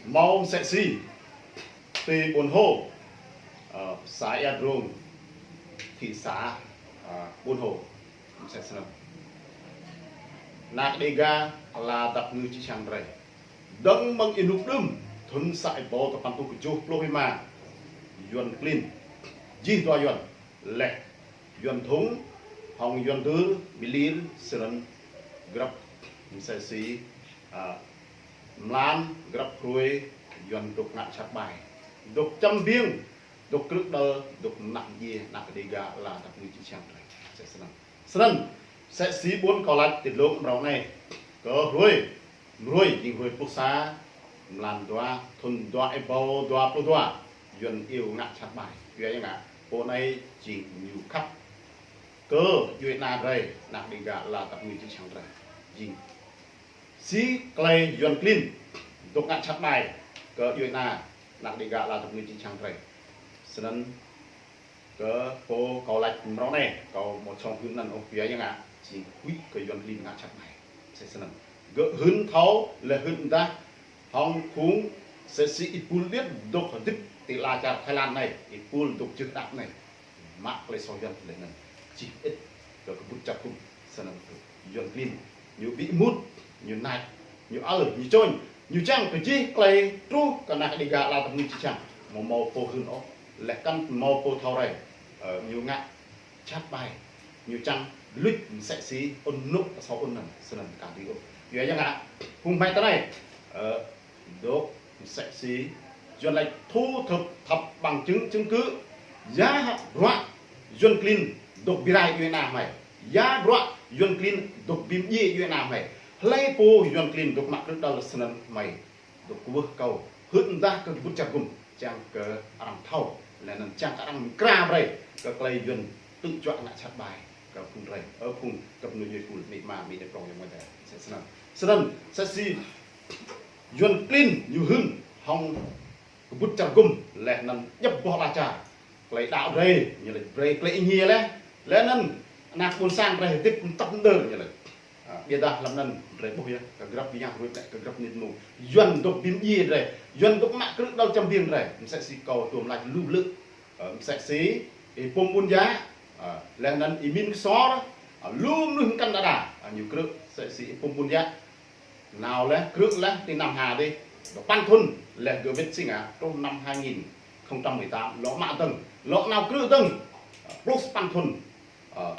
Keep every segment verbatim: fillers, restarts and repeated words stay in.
Hmâo msĕ si ti Ƀuôn Hô, ơ, să Ia Drông, thị xã, ơ, Ƀuôn Hô, msĕ snăn. Ană Đêga ala dăp ngư čư̆ čhiăng drei. Dơ̆ng mơ̆ng ênuk đưm, thŭn sa êbâo tơpăn êtuh kjuh pluh êma, Yuăn klin jih dua Yuăn, leh Yuăn Thung hŏng Yuăn Dưr, Mê Lir, snăn grăp msĕ si, ơ, mlan grăp hruê Yuăn dôk ngă jhat ƀai, dôk čăm biêng, dôk krư̆ đăl, dôk mnă mdjiê ană Đêga ala dăp ngư čư̆ čhiăng drei. Msĕ snăn. Snăn, msĕ si ƀuôn kâo lač ti dlông mrâo anei, kơ hruê, hruê, jing hruê pluh sa, mlan dua, thŭn dua êbâo dua pluh dua, Yuăn iêu ngă jhat ƀai. Yua ya ngă, pô anei jing ñu khăp kơ djuê ana drei, ană Đêga ala dăp ngư čư̆ čhiăng drei. Jing si klei Yuăn klin dôk ngă jhat ƀai kơ djuê ana, ană Đêga ala dăp ngư čư̆ čhiăng drei. Snăn kơ pô kâo lač mrâo anei, kâo amâo čŏng hưn anăn ôh, yua ya ngă, jing huĭ kơ Yuăn klin ngă jhat ƀai. Msĕ snăn. Gơ̆ hưn thâo, leh hưn mdah, hŏng phung msĕ si êpul điêt dôk hdĭp ti ala čar Thái Lan anei, êpul dôk jưh đăp anei. Mă klei soh Yuăn leh anăn čih ĭt kơ kơbŭt čar gŭm, snăn kơ Yuăn klin ñu bi êmut, ñu nač, ñu ăl, ñu čôñ, ñu čiăng kơ jih klei truh kơ ană Đêga ala dăp ngư čư̆ čhiăng, amâo mâo pô hưn ôh, leh kăn mâo pô thâo rei, ơ, ñu ngă jhat ƀai, ñu čiăng luč msĕ si ŭn nŭk asâo ŭn anăn, snăn ka dưi ôh. Yua ya ngă, phung hmei ti anei, ơ, dôk msĕ si Yuăn lač thu thập, thập bằng chứng, chứng cứ, ya bruă Yuăn klin dôk bi rai djuê ana hmei, ya bruă Yuăn klin dôk bi mdjiê djuê ana hmei. Hlei pô Yuăn klin dôk mă krư̆ đăl snăn hmei dôk kwưh kâo hưn mdah kơ kơbŭt čar gŭm, čiăng kơ arăng thâo, leh anăn čiăng kơ arăng mkra brei kơ klei Yuăn tŭ juă ngă jhat ƀai kơ phung drei, ơ, phung găp djuê êpul, amĭ ama, amĭ adơi prŏng ayŏng amai adei. Msĕ snăn. Snăn, msĕ si Yuăn klin ñu hưn hŏng kơbŭt čar gŭm, leh anăn djăp boh ala čar. Klei đăo drei, ñu lač brei klei êngiê leh, leh anăn anak ƀuôn sang drei hdĭp mtăp mđơr, ñu lač. Ơ, ƀiădah hlăm anăn drei ƀuh yơh, kơ grăp yang hruê ƀlĕ, kơ grăp mnĭt mông, Yuăn dôk bi mdjiê drei, Yuăn dôk mă krư̆ đăl čăm biêng drei, msĕ si kâo tuôm lač lu blư̆, ơ, msĕ si Y-Pum Ƀuôn Yă, ơ, leh anăn Y-Min Ksor, ơ, lu mnuih mkăn đa đa, ơ, ñu krư̆, msĕ si Y-Pum Ƀuôn Yă, nao leh, krư̆ leh ti Nam Hà dih, dua păn thŭn, leh gơ̆ wĭt si ngă, truh năm hai nghìn không trăm mười tám, lŏ mă dơ̆ng, lŏ nao krư̆ dơ̆ng, ơ, pluh sa păn thŭn, ơ,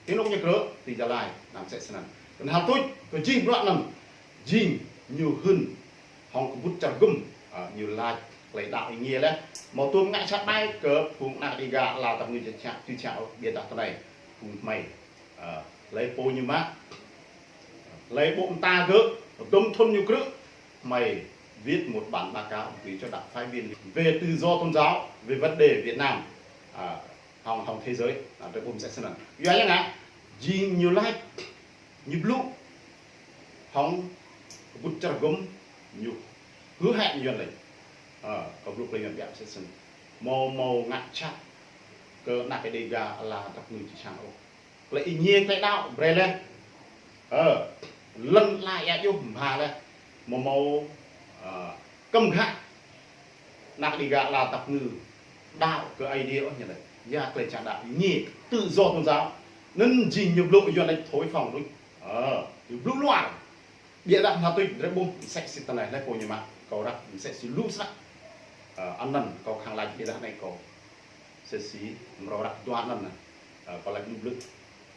ti anôk ñu krư̆, ti Gia Lai, anăn msĕ snăn. Knhal tuč, kơ jih bruă anăn, jing ñu hưn hŏng kơbŭt čar gŭm, ơ, ñu lač klei đăo êngiê leh, amâo tuôm ngă jhat ƀai kơ phung ană Đêga ala dăp ngư čư̆ čhiăng, čư̆ čhiăng ôh, ƀiădah ti anei, phung hmei, ơ, hlei pô ñu mă, hlei ƀô̆ mta gơ̆, dŭm thŭn ñu krư̆, hmei viết một bản báo cáo gửi cho đặc phái viên về tự do tôn giáo, về vấn đề Việt Nam, à, hŏng, hŏng thế giới, à, drei ƀuh msĕ snăn. Yua ya ngă, jing ñu lač, ñu blŭ, hŏng kơbŭt čar gŭm, ñu hứa hẹn Yuăn lač. Ơ, kâo blŭ klei Yuăn ƀiă msĕ snăn. Amâo mâo ngă jhat kơ ană Đêga ala dăp ngư čư̆ čhiăng ôh. Klei êngiê klei đăo brei leh. Ơ, lăn ala ia djuh mbha leh. Amâo mâo, ơ, kăm ghă ană Đêga ala dăp ngư đăo kơ Aê Diê ôh ñu lač. Ya klei čiăng đăo êngiê tự do tôn giáo. Anăn jing ñu blŭ Yuăn lač thổi phồng đuč. Ơ, ñu blŭ luar. Ƀiădah hlăm tuč drei ƀuh msĕ si ti anei hlei pô ñu mă, kâo răk msĕ si lu snăk. Ơ, anăn kâo khăng lač ƀiădah anei kâo msĕ si mrâo răk dua anăn, ơ, kâo lač lu blư̆.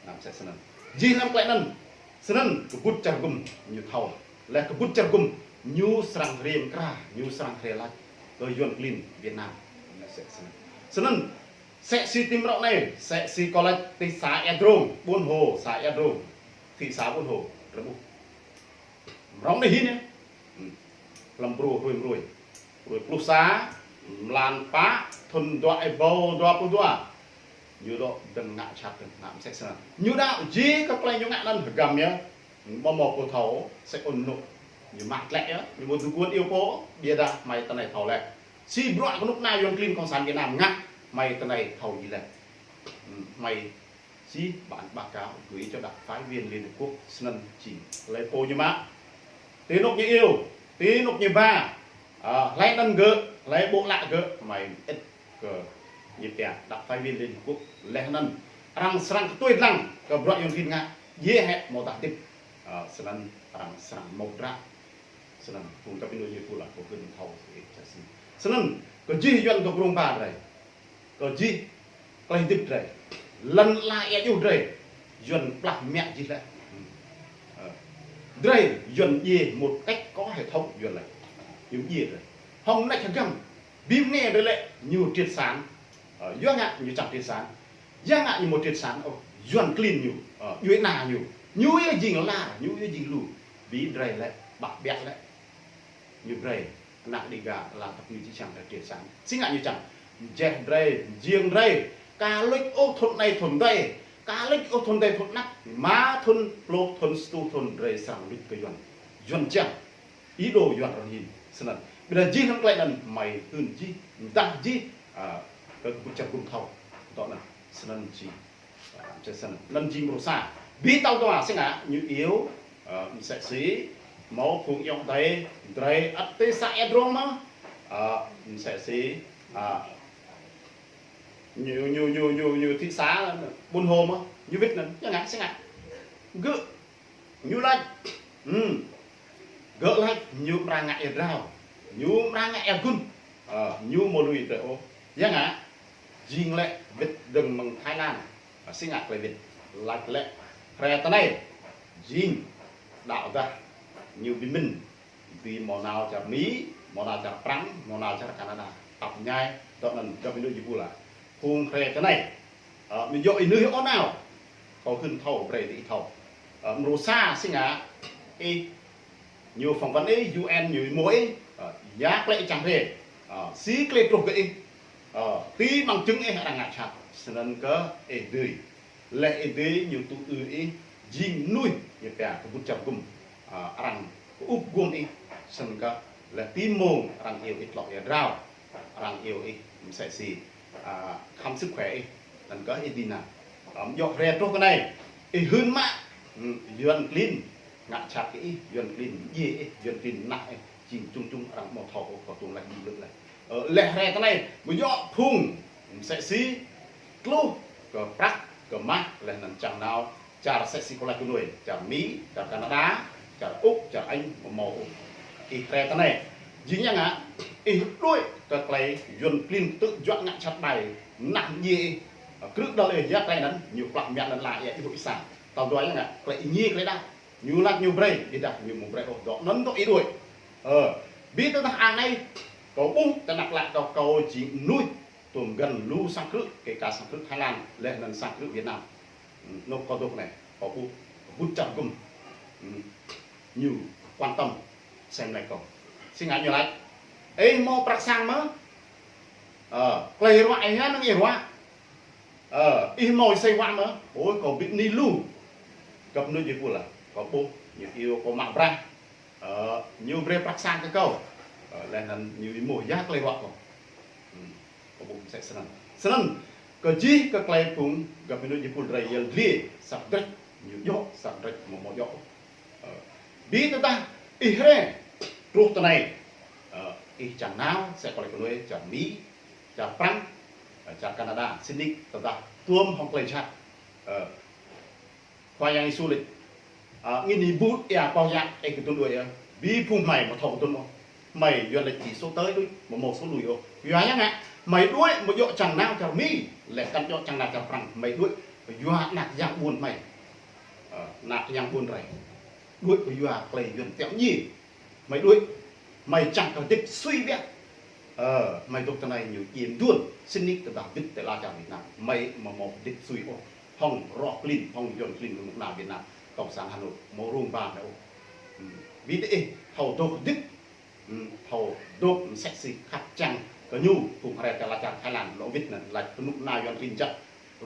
Anăn msĕ snăn. Jih hlăm klei anăn, snăn kơbŭt čar gŭm ñu thâo. Leh kơbŭt čar gŭm ñu srăng hriê mkra, ñu srăng hriê lač kơ Yuăn klin Việt Nam. Anăn msĕ snăn. Snăn, msĕ si ti mrâo anei, msĕ si kâo lač ti să Ia Drông, Ƀuôn Hô, să Ia Drông, thị xã Ƀuôn Hô, drei ƀuh. Mrâo anei hĭn yơh. Hlăm brô hruê mrâo. Hruê pluh sa, mlan pă, thŭn dua êbâo dua pluh dua. Ñu dôk dơ̆ng ngă jhat dơ̆ng ngă msĕ snăn. Ñu đăo jih kơ klei ñu ngă anăn hgăm yơh. Amâo mâo pô thâo, msĕ ŭn nŭk. Ñu mă tlĕ yơh, ñu amâo dôk guôn iêu pô, ƀiădah hmei ti anei thâo leh. Si bruă knŭk kna Yuăn klin Cộng sản Việt Nam ngă, hmei ti anei thâo jih leh. Hmei si bản báo cáo gửi cho đặc phái viên Liên Hợp Quốc snăn jing. Hlei pô ñu mă. Ti anôk ñu iêu, ti anôk ñu ba. Ơ, hlơi anŭn gơ̆, hlơi ƀô̆ lă gơ̆, mơi ĭt kơ ñu pia đặc phái viên Liên Hợp Quốc. Laih anŭn arăng srăng kơtuai lăng kơ bruă Yuan klin ngă, djai hĕ mơ̆ tah dĭp. Ơ, snăn arăng srăng mŭt ră. Snăn phung găp ênuih ñu pô lă kơ hưn thâo sĭt čă sĭt. Snăn kơ jih Yuan dŏ rông ba drei. Kơ jih klei hơdip drei. Lăn ala ia juh drei. Yuan plah mă jih lĕ. Ơ. Drei, Yuan djai một cách có hệ thống Yuan lĕ. Ñu djai drei. Hŏng mơneč hơgăm. Bi mơnĕ drei lĕ, ñu triệt sản. Ơ, yua ngă ñu čang triệt sản. Yua ngă ñu mŭt triệt sản, ôh, Yuan klin ñu, ơ, djuai ana ñu. Ñu ia jing lar, ñu ia jing lu. Bi drei lĕ, ƀă ƀiă lĕ. Ñu brei, ană Đêga, ala tăp ñu či čang drei triệt sản. Si ngă ñu čang. Jeh drei, jiăng drei. Ka luč ôh thŭn anai thŭn adih. Ka luč ôh thŭn adih thŭn anăp. Rơma thŭn, pluh thŭn, sa rơtuh thŭn drei srăng luč kơ Yuan. Yuan čang. Ih đô Yuan rơhin. Snăn. Ƀiădah jih hăng klei anŭn mơi hưn jih. Mdah jih. Ơ, kơ kơkuh čar gŭm thâo. Dŏ anŭn. Snăn jih. Ơ, čar snăn. Anŭn jih mrô sa. Bi tal dua si ngă ñu iâu. Ơ, msĕ si. Mâo phung iâu đei. Drei ăt tơ sa ia drông mơ̆. Ơ, msĕ si. Ơ, ñu, ñu, ñu, ñu, ñu thị xã Buôn Hồ mơ̆. Ñu wĭt anŭn. Ñu ngă, si ngă. Gơ̆. Ñu laĭ, hm, gơ̆ laĭ ñu amra ngă ia drao, ñu amra ngă ia gŭn, ơ, ñu mơ̆ lui drei ôh. Yua ngă, jing lĕ wĭt dơ̆ng mơ̆ng Thái Lan, ơ, si ngă klei wĭt, laĭ lĕ, hrơi tơ anai, jing, đăo dah, ñu bi mĭn, bi mơ̆ nao čar Mi, mơ̆ nao čar Prăng, mơ̆ nao čar Canada, tăp ñai, dŏ anŭn, dŏ anŭn ñu pô lă. Phung hrơi tơ anai, ơ, mĭn djŏ ih nưh ôh nao. Kâo hưn thâo brei ih thâo. Ơ, mrô sa si ngă, ih, ñu phỏng vấn ih, U N ñu mâo ih, ơ, yua klei ih čang hrĕ. Ơ, si klei truh kơ ih. Ơ, ti mơ̆ng čưng ih arăng ngă čăt. Snăn kơ ih dưi. Laih ih dưi ñu tŭ ư ih, jing mnuih ñu pia kơkuh čar gŭm. Ơ, arăng kơ ŭp gŭm ih, snăn kơ laih ti mông arăng iâu ih tlŏ ia drao. Arăng iâu ih msĕ si, ơ, khám sức khỏe ih, anŭn kơ ih dĭ nao. Ơ, djŏ hrĕ truh kơ anai, ih hưn mă, hm, Yuan klin, ngă čăt kơ ih, Yuan klin djai ih, Yuan klin nă ih, jing čung čung arăng mâo thâo ôh kơ tŭng laih dĭ lŭt laih. Ơ, laih hrĕ tơ anai, mơ̆ djŏ phung, msĕ si, tluh, kơ prăk, kơ mah, laih anŭn čang nao, čar msĕ si kâo laĭ kơ nuê, čar Mi, čar Canada, čar Úc, čar Anh, mơ̆ mâo ôh. Ih hrĕ tơ anai. Jing yua ngă, ih đuaĭ kơ klei Yuan klin tŭ juă ngă čăt ƀai, nah djai ih. Krư̆ đăl ih yua klei anŭn, ñu plah mă lăn ala ia juh ih sa. Tal dua yua ngă, klei ih ñi klei đăo. Ñu laĭ ñu brei, ƀiădah ñu mơ̆ brei ôh dŏ anŭn dŏ ih đuaĭ. Ơ, bi tơdah ang anai, kâo ƀuh, tơnăk lăk kâo, kâo jing mnuih, tôm găn lu sang krư̆, kơ ka sang krư̆ Thái Lan, laih anŭn sang krư̆ Việt Nam. Hm, anŏ kâo dŏ anai, kâo ƀuh, kơkuh čar gŭm. Hm, ñu quan tâm, sem laih kâo. Si ngă ñu laĭ. Ih mâo prăk sang mơ̆? Ơ, klei ruă ih anŭn ih ruă. Ơ, ih mâo ih sei wă mơ̆? Ôi, kâo ƀĭt ni lu. Găp anŭn ñu pô lă. Kâo ƀuh, ñu iâu kâo mă braih. Ơ, ñu brei prăk sang kơ kâo. Ơ, laih anŭn ñu ƀu mâo yua klei ruă kâo. Hm, kâo ƀuh msĕ snăn. Snăn, kơ jih kơ klei phung găp ênŭ jih pul drei yăl dliê, săp drĕč, ñu djŏ, săp drĕč mơ̆ mâo djŏ. Ơ, bi tơdah ih hrĕ, truh tơ anai. Ơ, ih čang nao, msĕ kơ lĕ kơ nuê, čar Mi, čar Prăng, ơ, čar Canada, sĭt nik tơdah tuôm hŏng klei jhat. Ơ, Khua Yang Yêsu laĭ, ơ, angĭn ih ƀut ia pŏh yă, ih kơdŭn đuaĭ ia. Bi phung hmei mơ̆ thâo kơdŭn ôh. Hmei Yuan laĭ či số tới đuaĭ, mơ̆ mâo số lui ôh. Yua yang ngă, hmei đuaĭ mơ̆ djŏ čang nao čar Mi, lĕ kăn djŏ čang nao čar Prăng, hmei đuaĭ, yua ană yang ƀuôn hmei. Ơ, ană yang ƀuôn drei. Đuaĭ yua klei Yuan tiŏ ñi. Hmei đuaĭ, hmei čang kơ hơdip sui biă. Ơ, hmei dŏ tơ anai ñu djim duôn, sĭt nik tơdah wĭt tơ ala čar Việt Nam. Hmei mơ̆ mâo hơdip sui ôh. Hŏng roh klin, hŏng Yuan klin kơ mơ̆ng ană Việt Nam, Cộng sản Hà Nội, mâo rông ba hmei ôh. Hm, bi tơ ih, thâo dŏ hơdip, hm, thâo dŏ msĕ si khăp čang kơ ñu, phung hrĕ tơ ala čar Thái Lan, lŏ wĭt anŭn, laĭ kơ mơ̆ng ană Yuan klin jăk,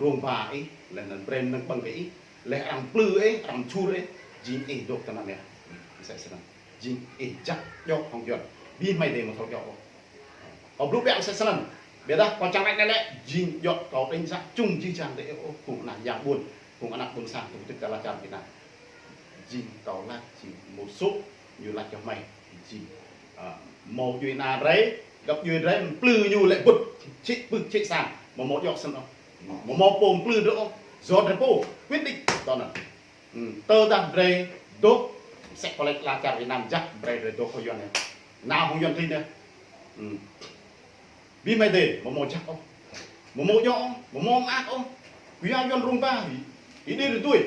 rông ba ih, lĕ anŭn brei mơnơ̆ng ƀơ̆ng kơ ih, lĕ arăng plư ih, arăng čur ih, jing ih dŏ tơ anai. Msĕ snăn. Jing ih jăk djŏ hŏng Yuan. Bi hmei dê mơ̆ thâo djŏ ôh. Kâo blŭ biă msĕ snăn. Biă dah kâo čang laĭ anai lĕ, jing djŏ kâo đing jăk čung jih jang dê ôh, phung ană yang ƀuôn, phung ană ƀuôn sang, phung tŭ tơ ala čar Việt Nam. Jing kâo laĭ, jing mơ̆ sŭ, ñu laĭ kơ hmei, jing Ơ, mơ̆ djuai ania drơi, găp djuai drơi, plư ñu lĕ bŭt, čih pưk čih sang, mơ̆ mơ̆ djŏ sĭt ôh. Mơ̆ mơ̆ pô plư drơi ôh, yua drơi pô, quyết định, tui anŭn. Ư, tơdah drơi dŏ, sĕk kơ lĕ lĕ čar Việt Nam jăk, drơi drơi dŏ kơ Yuan anai. Nao hăng Yuan tin anai. Ư. Ƀing mơi dê, mơ̆ mơ̆ jăk ôh. Mơ̆ mơ̆ djŏ ôh, mơ̆ mơ̆ mơak ôh. Kơ Yuan Yuan rŭng ba, ih, ih đĭ rơtuai.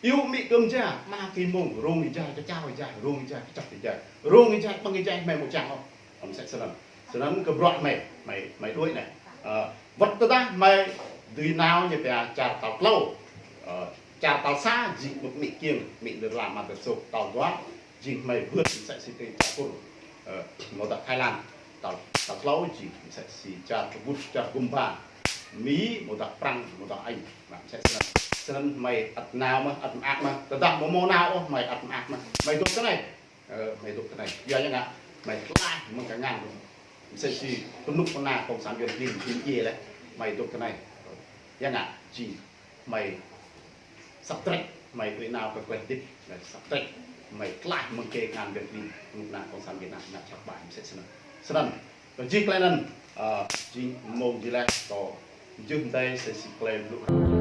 Ih ƀu mĭ kơm ja, mă kơ mơ̆ng, rŭng ih ja, kơ čao ih ja, rŭng ih ja, kơ čŏk ih ja. Rŭng ih ja, ƀơ̆ng ih ja, mơi mơ̆ čang ôh. Ăm sĕk sơnăn. Sơnăn kơ bruă mơi, mơi, mơi đuaĭ anai. Ơ, wơ̆t tơdah mơi dưi nao ñu pia čar tal klâo. Ơ, čar tal sa, jing mơ̆ mĭ kiêng, mĭ lơr la mă tơsôk tal dua. Jing mơi wơ̆t mơsĕ si tơring čar Kur, ơ, mơ̆ dah Thái Lan, tal, tal klâo jing mơsĕ si čar kơbŭt, čar gum ba, Mi, mơ̆ dah Prăng, mơ̆ dah Anh, mă mơsĕ sơnăn. Sơnăn mơi ăt nao mơ̆, ăt mơak mơ̆, tơdah mơ̆ mơ̆ nao ôh, mơi ăt mơak mơ̆, mơi dŏ tui anai, ơ, mơi dŏ tui anai. Yua yang ngă, mơi tlaih mơ̆ng kơngan, mơsĕ si pơnŭk pơna Cộng sản Yuan klin, klin djai lĕ, mơi dŏ tui anai. Yang ngă, jing mơi săp trĕk, mơi đuaĭ nao kơ klĕh dĭt, mơi săp trĕk, mơi tlaih mơ̆ng kơngan Yuan klin, pơnŭk pơna Cộng sản Việt Nam, ngă čăp ƀai mơsĕ sơnăn. Sơnăn, kơ jih tơlơi anŭn, ơ, jing mơ̆ng jih lĕ kơ jih mơdai mơsĕ si tơlơi blŭ.